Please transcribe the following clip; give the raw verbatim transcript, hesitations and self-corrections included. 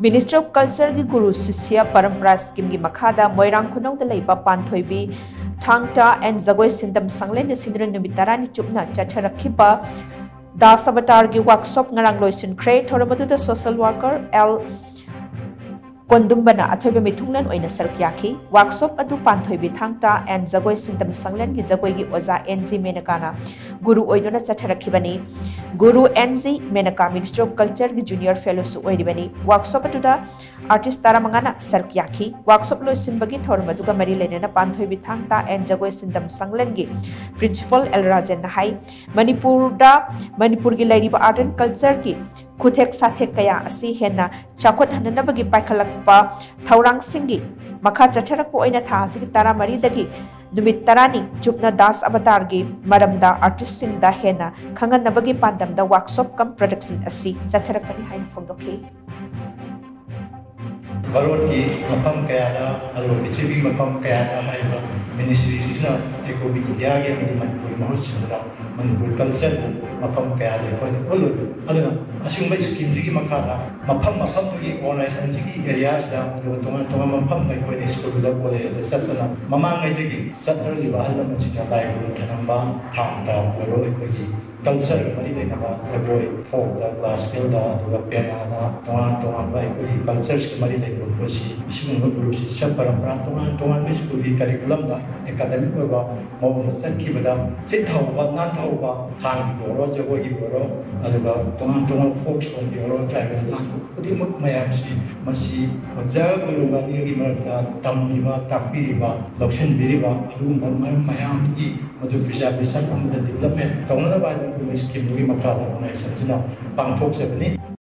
Ministry of Culture ꯒꯤ ꯒꯨꯔꯨ ꯁꯤꯁ꯭ꯌ ꯄꯔꯝꯄꯔꯥ ꯁ꯭ꯀꯤꯝꯒꯤ ꯃꯈꯥꯗ ꯃꯣꯏꯔꯥꯡ ꯈꯨꯅꯧꯗ ꯂꯩꯕ ꯄꯥꯟꯊꯣꯏꯕꯤ ꯊꯥꯡ ꯇꯥ and ꯖꯒꯣꯏ ꯁꯤꯟꯗꯝ ꯁꯪꯂꯦꯟꯗ ꯁꯤꯟꯗꯨꯅ ꯅꯨꯃꯤꯠ ꯇꯔꯥꯅꯤ ꯆꯨꯞꯅ ꯆꯠꯊꯔꯛꯈꯤꯕ ꯗꯥꯁ ꯑꯕꯇꯥꯔꯒꯤ ꯋꯥꯔꯛꯁꯣꯞ ꯉꯔꯥꯡ ꯂꯣꯏꯁꯤꯟꯈ꯭ꯔꯦ꯫ ꯊꯧꯔꯝ ꯑꯗꯨꯗ social worker ꯑꯦꯜ ꯀꯣꯟꯗꯨꯝꯕꯅ ꯑꯊꯣꯏꯕ ꯃꯤꯊꯨꯡꯂꯦꯟ ꯑꯣꯏꯅ ꯁꯔꯨꯛ ꯌꯥꯈꯤ꯫ ꯋꯥꯔꯛꯁꯣꯞ ꯑꯗꯨ ꯄꯥꯟꯊꯣꯏꯕꯤ ꯊꯥꯡ ꯇꯥ and ꯖꯒꯣꯏ ꯁꯤꯟꯗꯝ ꯁꯪꯂꯦꯟꯒꯤ ꯖꯒꯣꯏꯒꯤ ꯑꯣꯖꯥ ꯑꯦꯟ ꯖꯤ ꯃꯦꯅꯀꯥꯅ ꯒꯨꯔꯨ ꯑꯣꯏꯗꯨꯅ ꯆꯠꯊꯔꯛꯈꯤꯕꯅꯤ꯫ Guru N G Menaka Ministry of Culture ꯒꯤ junior fellowꯁꯨ ꯑꯣꯏꯔꯤꯕꯅꯤ꯫ ꯋꯥꯔꯛꯁꯣꯞ ꯑꯗꯨꯗ artist ꯇꯔꯥꯃꯉꯥꯅ ꯁꯔꯨꯛ ꯌꯥꯈꯤ꯫ ꯋꯥꯔꯛꯁꯣꯞ ꯂꯣꯏꯁꯤꯟꯕꯒꯤ ꯊꯧꯔꯝ ꯑꯗꯨꯒ ꯃꯔꯤ ꯂꯩꯅꯅ ꯄꯥꯟꯊꯣꯏꯕꯤ ꯊꯥꯡ ꯇꯥ and ꯖꯒꯣꯏ ꯁꯤꯟꯗꯝ ꯁꯪꯂꯦꯟꯒꯤ principal ꯑꯦꯜ ꯔꯥꯖꯦꯟꯅ ꯍꯥꯏ, ꯃꯅꯤꯄꯨꯔꯗ, ꯃꯅꯤꯄꯨꯔꯒꯤ ꯂꯩꯔꯤꯕ art and culture ꯒꯤ ꯈꯨꯊꯦꯛ ꯁꯥꯊꯦꯛ ꯀꯌꯥ ꯑꯁꯤ ꯍꯦꯟꯅ ꯆꯥꯎꯈꯠꯍꯟꯅꯅꯕꯒꯤ ꯄꯥꯏꯈꯠꯂꯛꯄ ꯊꯧꯔꯥꯡꯁꯤꯡꯒꯤ ꯃꯈꯥ ꯆꯠꯊꯔꯛꯄ ꯑꯣꯏꯅ ꯊꯥ ꯑꯁꯤꯒꯤ ꯇꯔꯥꯃꯔꯤꯗꯒꯤ ꯅꯨꯃꯤꯠ ꯇꯔꯥꯅꯤ ꯆꯨꯞꯅ ꯗꯥꯁ ꯑꯕꯇꯥꯔꯒꯤ ꯃꯔꯝꯗ artist ꯁꯤꯡꯗ ꯍꯦꯟꯅ ꯈꯪꯍꯟꯅꯕꯒꯤ ꯄꯥꯟꯗꯝꯗ workshop cum production ꯑꯁꯤ ꯆꯠꯊꯔꯛꯄꯅꯤ ꯍꯥꯏꯅ ꯐꯣꯡꯗꯣꯛꯈꯤ꯫ ꯚꯥꯔꯠꯀꯤ ꯃꯐꯝ ꯀꯌꯥꯗ, ꯑꯗꯨꯒ ꯄ꯭ꯔꯤꯊꯤꯕꯤꯒꯤ ꯃꯐꯝ ꯀꯌꯥꯗ ꯍꯥꯏꯔꯤꯕ ministry ꯁꯤꯡꯁꯤꯅ ꯑꯩꯈꯣꯏꯒꯤ ꯏꯟꯗꯤꯌꯥꯒꯤ ꯑꯃꯗꯤ ꯃꯅꯤꯄꯨꯔꯒꯤ ꯃꯍꯨꯠ ꯁꯤꯟꯕꯗ ꯃꯅꯤꯄꯨꯔ culture ꯕꯨ ꯃꯐꯝ ꯀꯌꯥꯗ ꯑꯩꯈꯣꯏꯅ ꯎꯠꯂꯨꯏ꯫ ꯑꯗꯨꯅ ꯑꯁꯤꯒꯨꯝꯕ scheme ꯁꯤꯒꯤ ꯃꯈꯥꯗ ꯃꯐꯝ ꯃꯐꯝꯗꯨꯒꯤ organization ꯁꯤꯒꯤ area ꯁꯤꯗ, ꯑꯗꯨꯒ ꯇꯣꯉꯥꯟ ꯇꯣꯉꯥꯟꯕ ꯃꯐꯝꯗ ꯑꯩꯈꯣꯏꯅ school ꯗ, college ꯇ ꯆꯠꯇꯅ ꯃꯃꯥꯡꯉꯩꯗꯒꯤ ꯆꯠꯅꯔꯤꯕ ꯑꯍꯜ ꯂꯃꯟꯁꯤꯡꯅ ꯂꯥꯏ ꯈꯨꯔꯨꯝ ꯊꯅꯝꯕ, ꯊꯥꯡ ꯇꯥ ꯑꯣꯏꯔꯣ, ꯑꯩꯈꯣꯏꯒꯤ culture ꯒ ꯃꯔꯤ ꯂꯩꯅꯕ ꯖꯒꯣꯏ, folk ꯗ, classical ꯗ, ꯑꯗꯨꯒ ꯄꯦꯅꯥꯗ, ꯇꯣꯉꯥꯟ ꯇꯣꯉꯥꯟꯕ ꯑꯩꯈꯣꯏꯒꯤ culture ꯁꯤꯒ ꯃꯔꯤ ꯂꯩꯅꯕ ꯄꯣꯠꯁꯤ, ꯑꯁꯤꯒꯨꯝꯕ ꯒꯨꯔꯨ ꯁꯤꯁ꯭ꯌ ꯄꯔꯝꯄꯔꯥ ꯇꯣꯉꯥꯟ ꯇꯣꯉꯥꯟꯕ school ꯒꯤ curriculum ꯗ academic ꯑꯣꯏꯕ ꯃꯑꯣꯡꯗ ꯆꯠꯈꯤꯕꯗ ꯆꯤꯠꯊꯍꯧꯕ, ꯅꯥꯟꯊꯍꯧꯕ, ꯊꯥꯡꯒꯤꯕꯨ ꯑꯣꯏꯔꯣ, ꯖꯒꯣꯏꯒꯤꯕꯨ ꯑꯣꯏꯔꯣ, ꯑꯗꯨꯒ ꯇꯣꯉꯥꯟ ꯇꯣꯉꯥꯟꯕ folk song ꯒꯤ ꯑꯣꯏꯔꯣ, tribal dance ꯈꯨꯗꯤꯡꯃꯛ ꯃꯌꯥꯝꯁꯤ, ꯃꯁꯤ ꯑꯣꯖꯥ ꯒꯨꯔꯨ ꯑꯅꯤꯒꯤ ꯃꯔꯛꯇ ꯇꯝꯂꯤꯕ, ꯇꯥꯛꯄꯤꯔꯤꯕ, ꯂꯧꯁꯤꯟꯕꯤꯔꯤꯕ ꯑꯗꯨꯒꯨꯝꯕ ꯃꯔꯝ ꯃꯌꯥꯝꯗꯨꯒꯤ ꯃꯗꯨ preservation ꯑꯃꯗꯤ development ꯇꯧꯅꯅꯕ ꯍꯥꯏꯗꯅ ꯑꯗꯨꯒꯨꯝꯕ scheme ꯗꯨꯒꯤ ꯃꯈꯥꯗ organization ꯁꯤꯅ ꯄꯥꯡꯊꯣꯛꯆꯕꯅꯤ꯫